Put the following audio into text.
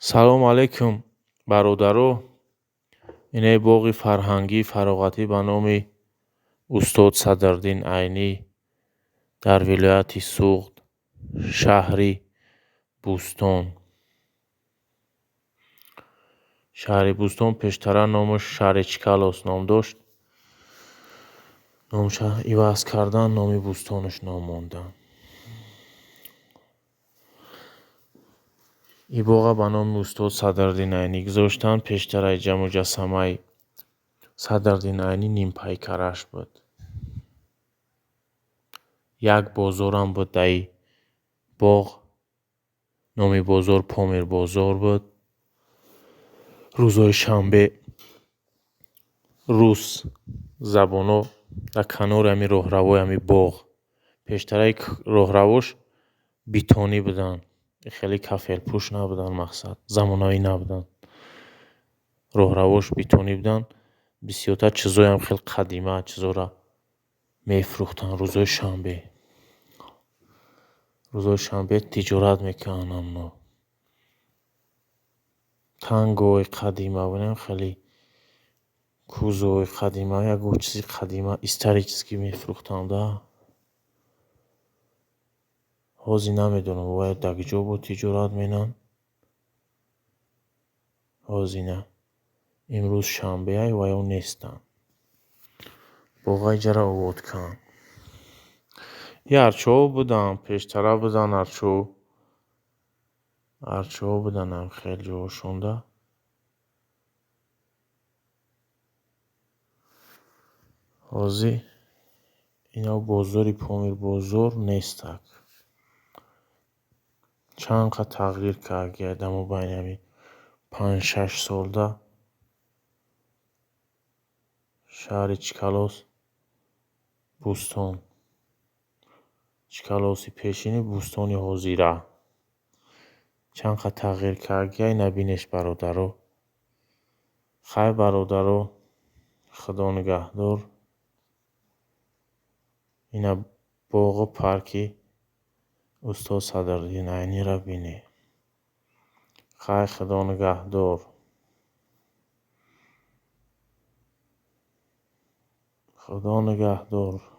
Салом алейкум, бародаро. Ине боғи фарҳангии фароғатӣ ба номи устод Садриддин Айнӣ дар вилояти Суғд, шаҳри Бӯстон. Шаҳри Бӯстон пештара номаш шаҳри Чкаловск ном дошт. Номша иваз кардан, номи Бӯстонаш ном монданд. Ин боға ба номи устод Садриддин Айнӣ гузоштанд. Пештара инҷа муҷассамаи Садриддин Айнӣ нимпайкараш буд. Як бозорам буд дар ин боғ. Номи бозор Помирбозор буд. Рӯзҳои шанбе рус забонҳо дар канори ҳамин роҳравои ҳамин боғ. Пештараи роҳравош бетонӣ буданд. Хеле кафелпӯш набуданд, мақсад замонавӣ набуданд. Роҳравош бетонӣ буданд. Бисёртар чизоям хеле қадима чизоро мефурӯхтанд рӯзҳои шанбе. Рӯзҳои шанбе тиҷорат мекарданд ҳамно. Тангои қадима будем, хеле кӯзои қадима, ягон чизи қадима исторический мефурӯхтанд. Ҳозир намедонам, бояд дар куҷо бо тиҷорат менанд. Ҳозир на. Имрӯз шанбеай ва ё нестанд. Боға иҷара обод карданд. И арчаҳо буданд, пештара буданд арчаҳо. Арчаҳо буданд ҳам хеле ҷоҳошонда. Ҳозир ино бозори Помирбозор нестак. Чанд қад тағйир кард дар мобайни ҳамин 5-6 солда шаҳри Чкаловск Бӯстон. Чкаловски пешини Бӯстони ҳозира. Чанд қад тағйир кард, набинеш, бародаро. Хайр, бародаро, Худо нигаҳдор. Ина боғу парки устод Садриддин Айниро бинед. Хайр, Худо нигаҳдор. Худо нигаҳдор.